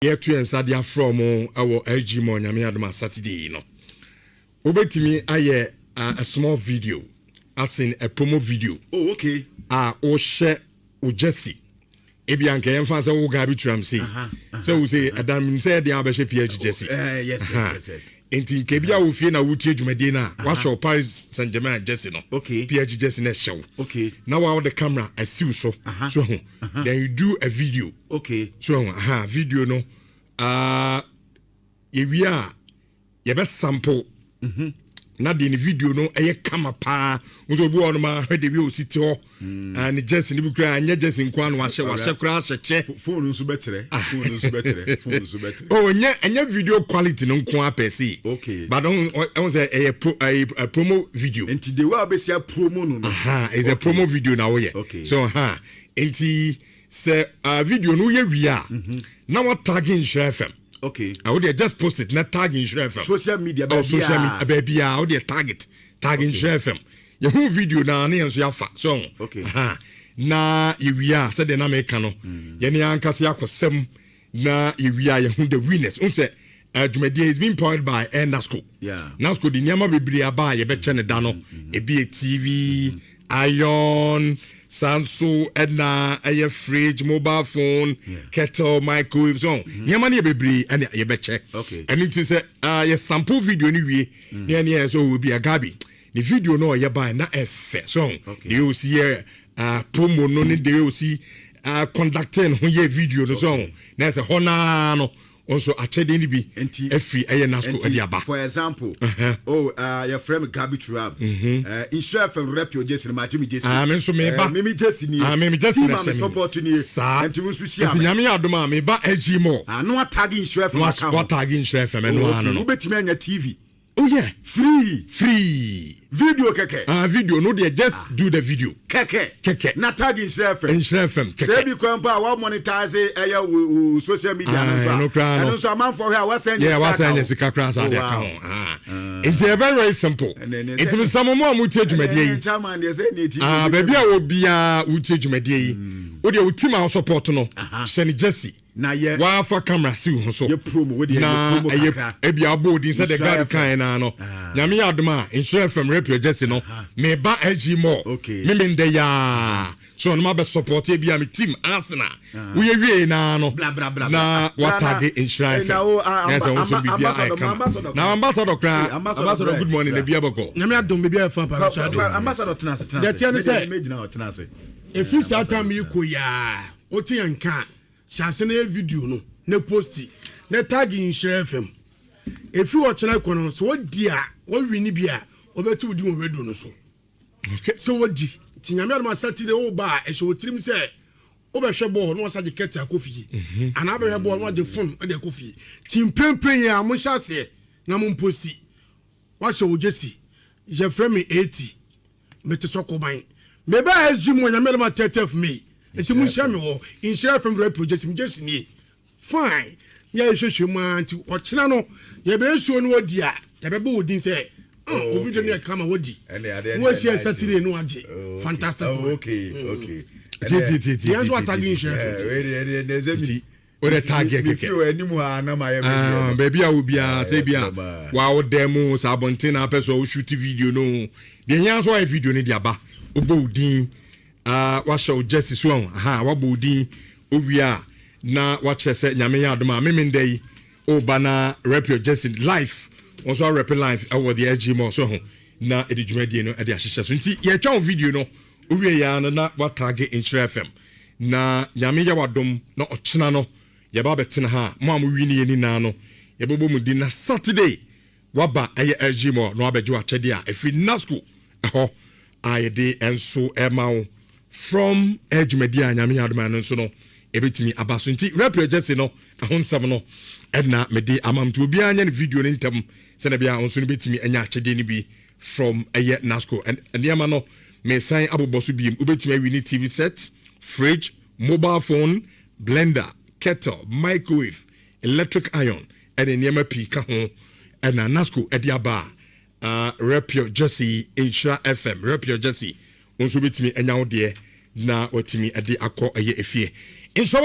Yɛto yɛn nsa de afrɛ mo wɔ SG Mall, Nyame adom a, Saturday yi no, wobɛtumi ayɛ a small video, as in a promo video. A wohyɛ wo jersey, ebi anka yɛmfa sɛ wo Gabi Turam sei sɛ wo sɛ ɛdan nim sɛ yɛde abɛhyɛ PSG jersey. Yes. Nti nka bi a wo fie na wotie dwumadie no a, wahyɛ wo Paris Saint Germain jersey no, PSG jersey no ɛhyɛ wo na wa wode camera asiw so so ho, then you do a video. So ho aha video no, yɛwie a, yɛbɛ sample na deɛ ne video no ɛyɛ kama paa nso, obi wɔ hɔ nom a, hwɛ de wi a osi te hɔ. Ah, ne jersey ne bi koraa, nyɛ jersey nko ano wahyɛ koraa, ahyɛ kyɛ. Phone nso bɛkyerɛ, phone nso bɛkyerɛ, phone nso bɛkyerɛ. Oh, ɛnyɛ video quality no nko ara pɛ se. But ɔn sɛ ɛyɛ promo video. Nti de wa bɛsi promo no. Aha, it's a promo video na woyɛ. So ha nti sɛ video no woyɛ wie a, na wa tag Nhyira FM. Wo deɛ, just post it na tag Nhyira FM. Social media. Oh, social media baabi a wo deɛ, tag it, tag Nhyira FM. Yɛhu video na ne yɛn nso yɛafa so. Aha. Na yɛwie a, sɛdeɛ na meka no, yɛne ankasa yɛakɔsɛm na yɛwie a, yɛhu the winners n sɛ dwumadie is being powered by Air Nasco. Nasco de nneɛma bebree aba a yɛbɛkyɛ ne da no. Ebi yɛ TV, iron, saa nso ɛna ɛyɛ fridge, mobile phone, kettle, microwave, so nneɛma no yɛ bebree ɛna yɛbɛkyɛ. Ɛno nti sɛ yɛ sample video no wie ne ɛne yɛ sɛ ɔwɔ bi a, Gabi ne video no ɔyɛ ban na ɛfɛ so, deɛ ɔsi yɛ promo no ne deɛ ɔsi conducting ho yɛ video no so, na ɛsɛ hɔ naa no nso akyɛdeɛ no bi afiri ɛyɛ Nasco ɛde aba. For example, oh, yɛfrɛ me Gabi Turab. Nhyira FM rep your jersey no, maagye me jersey. Ah, me nso meba. Mimi jersey nie. Ah, me jersey na me support nie. Saa. Nti wo nso hyia. Nti Nyame yɛ adom a, meba SG Mall. Ah, no atag Nhyira FM aka ho. Watag Nhyira FM ɛno ano no. Wobɛtumi anya TV. Oh yeah. Free. Free. Video kɛkɛ. Ah, video no deɛ, just do the video. Kɛkɛ. Kɛkɛ. Na tag Nhyira FM. Nhyira FM kɛkɛ. Sɛ ebi kwan pa a wa monetize ɛyɛ wo social media no nso a. Ɛno koraa no. Ɛno nso amanfoɔ hwɛ a, wasan nyɛ sika. Yeah, wasan nyɛ sika koraa sa de aka ho. Ah. Nti ɛ very very simple. Nti mesamo mo a motie dwumadie yi. Ah, baabi a wɔ biara wotie dwumadie yi. Wo deɛ, wo team a wo support no, hyɛ ne jersey. Na yɛ wafa camera si wo ho so yɛ promo wo deɛ, na yɛ promo ɛyɛ kakra. Ebi abɔ odin sɛ de Nhyira Gabi FM. kan na no, Nyame yɛ adom a, Nhyira FM rep your jersey no, meba SG Mall me ndɛ yaa so ɔno ma bɛ support ebi a me team Arsenal. Woyɛ wie naa no Bla, bla, bla, na bla. watag Nhyira Na wo, FM na ɛsɛ wo nso biribi ayɛ kama na ambassador koraa. Ambassador, ambassador, good morning, na bia bɔkɔ. Nyame adom, biribi ayɛ fa pa so ade. Ambassador, tena ase, tena Deɛ ase. teɛ ne sɛ- Megyina hɔ, tena ase. Ɛfiri saa time yi kɔ yaa, wote yɛn nka a, hyɛ ase na yɛ video no na post na tag Nhyira FM. Ɛfiri ɔkyena kɔ no, sɛ wodi a, wawi ne bi a, wɔbɛte wo din wɔ radio no so sɛ wodi. Nti Nyame adom a, Saturday woba a, ɛhyɛ wɔ tirim sɛ wobɛhwɛ bɔɔl na wasa gye kɛte akɔ fie anaa wobɛhwɛ bɔɔl na wagye phone de akɔ fie. Nti mprempren yi a, monhyɛ aseɛ na mompost. Wahyɛ wo jersey, yɛfrɛ me 80, mete Sɔkoban, meba SG mu Onyame adom a 30th May, nti monhyia me wɔ Nhyira FM rep jersey. Me jersey nie, fine, ne yɛhwehwɛ mu a. Nti ɔkyena no yɛbɛyɛ show no, wadi a, yɛbɛbɔ wo din sɛ oh, o video no yɛ kama, wadi Ɛne adeɛ na wahyia Saturday no wagye fantastic Oh, one. okay. Tie, tie, tie, tie. Yɛn nso atag Nhyira Eh, FM. wei deɛ, ɛdeɛ, ɛdeɛ, sɛ mi- Nti wode tag yɛ mi kɛkɛ. fi wɔ anim ha na ma yɛ me Ah, deɛ no. baabi a wo biara sɛ bi a Yes, ma. wa wo dan mu sɛ abɔnten na apɛ sɛ wo shoot video no, deɛ hia nso wayɛ video no de aba, wobɔ wo din, ah, wahyɛ wo jersey so ahu aha, wabɔ wo din owie a, na wakyerɛ sɛ Nyame yɛ adom a, meme ndɛ yi woba na rep your jersey live, wɔn nso arep live ɛwɔ the SG Mall so ho na ɛde dwumadie no ɛde ahyehyɛ so. Nti yɛtwa wo video no owie yɛ no na watag Nhyira FM, na Nyame yɛ wadom na ɔkyena no yɛba bɛtena ha a, mo a mowi ne yɛ nyinaa no, yɛbɛbɔ mu din na Saturday waba ɛyɛ SG Mall na wabɛgye w'akyɛdeɛ a ɛfiri Nasco ɛhɔ a yɛde nso ɛma wo from dwumadie a Nyame yɛ adom a no nso no ɛbɛtumi aba so. Nti rep your jersey no ɛho nsɛm no ɛna mede ama m. Nti obiara nyɛ ne video no ntɛm sɛnɛ bia wo nso no bɛtumi anya akyɛdeɛ no bi from ɛyɛ Nasco. Nneɛma no mesan abobɔ so biem: wobɛtumi awi ne TV set, fridge, mobile phone, blender, kettle, microwave, electric iron ɛne nneɛma pii ka ho ɛna Nasco ɛde aba a rep your jersey, Nhyira FM rep your jersey, wo nso wobɛtumi anya wo deɛ na watumi ɛde akɔ ɛyɛ efie. Nhyira.